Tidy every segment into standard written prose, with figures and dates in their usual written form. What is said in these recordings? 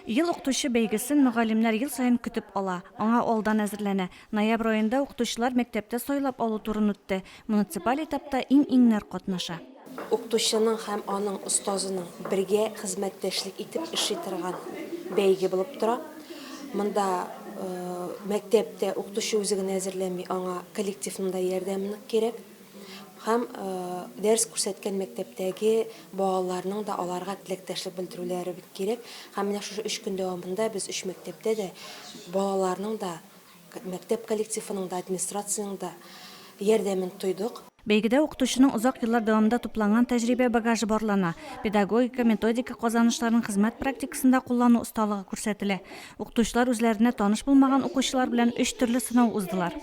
Ел укытучы бәйгесен мөгаллимнәр ел саен көтеп ала. Аңа алдан әзерләнә. Ноябрь аенда укытучылар мәктәптә сайлап алу турын үтте. Муниципаль этапта иң-иңнәр катнаша. Укытучының һәм аның остазының бергә хезмәттәшлек итеп эшли торган бәйге булып тора. Монда мәктәптә укытучы үзе генә әзерләнми, аңа коллективның да ярдәме нык кирәк. Һәм дәрес күрсәткән мәктәптәге балаларның да аларга теләктәшлек белдерүләре бик кирәк. Һәм менә шушы өч көн дәвамында без өч мәктәптә дә балаларның да, мәктәп коллективының да, администрациянең дә ярдәмен тойдык. Бәйгедә укытучының озак еллар дәвамында тупланган тәҗрибә багажы барлана, педагогика, методика казанышларын хезмәт практикасында куллану осталыгы күрсәтелә. Укытучылар үзләренә таныш булмаган укучылар белән өч төрле сынау уздылар.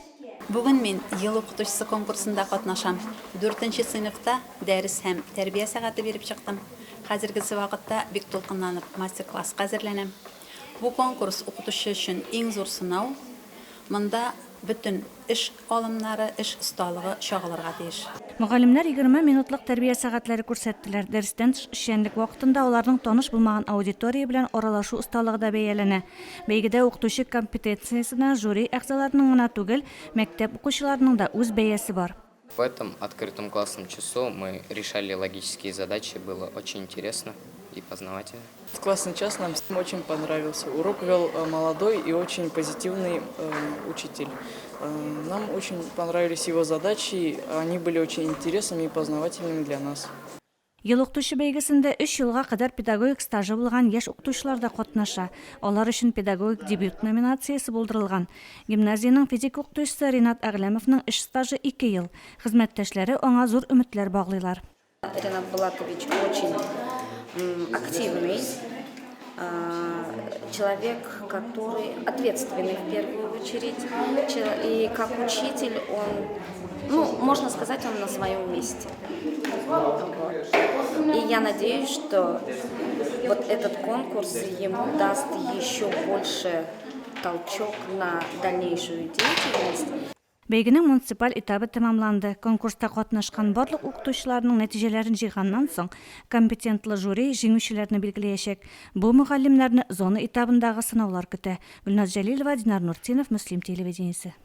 Бүген мин Ел укытучысы конкурсында катнашам. Дүртенче сыйныфта дәрес һәм тәрбия сәгате биреп чыктым. Хәзергесе вакытта бик дулкынланып мастер-класска әзерләнәм. Бу конкурс укытучы өчен иң зур сынау. Монда бөтен эш алымнары, эш осталыгы чагылырга тиеш. Мөгаллимнәр 20 минутлык тәрбия сәгатьләре күрсәттеләр. Дәрестән тыш эшчәнлек вакытында аларның таныш булмаган аудитория белән аралашу осталыгы да бәяләнә. Бәйгедә укытучы компетенциясенә жюри әгъзаларының гына түгел, мәктәп укучыларының да үз бәясе бар. В этом открытом классном часу мы решали логические задачи, было очень интересно и познавательно. Классный час нам всем очень понравился. Урок вел э, молодой и очень позитивный э, учитель. Э, нам очень понравились его задачи, они были очень интересными и познавательными для нас. Ел укытучы бәйгесендә өч елга кадәр педагогик стажы булган яшь укытучылар да катнаша. Алар өчен Педагогик дебют номинациясе булдырылган. Гимназиянең физика укытучысы Ринат Әгъләмовның эш стажы ике ел. Хезмәттәшләре аңа зур өметләр баглыйлар. Ринат Булатович очень активный человек, который ответственный в первую очередь. И как учитель он, ну, можно сказать, он на своем месте. Вот. И я надеюсь, что вот этот конкурс ему даст еще больше толчок на дальнейшую деятельность. Бәйгенең муниципаль этабы тәмамланды. Конкурста катнашкан барлык укытучыларның нәтиҗәләрен җыйганнан соң, компетентлы жюри җиңүчеләрне билгеләячәк. Бу мөгаллимнәрне зона этабындагы сынаулар көтә. Гөлназ Җәлилова, Динар Нуртдинов, Мөслим телевидениесе.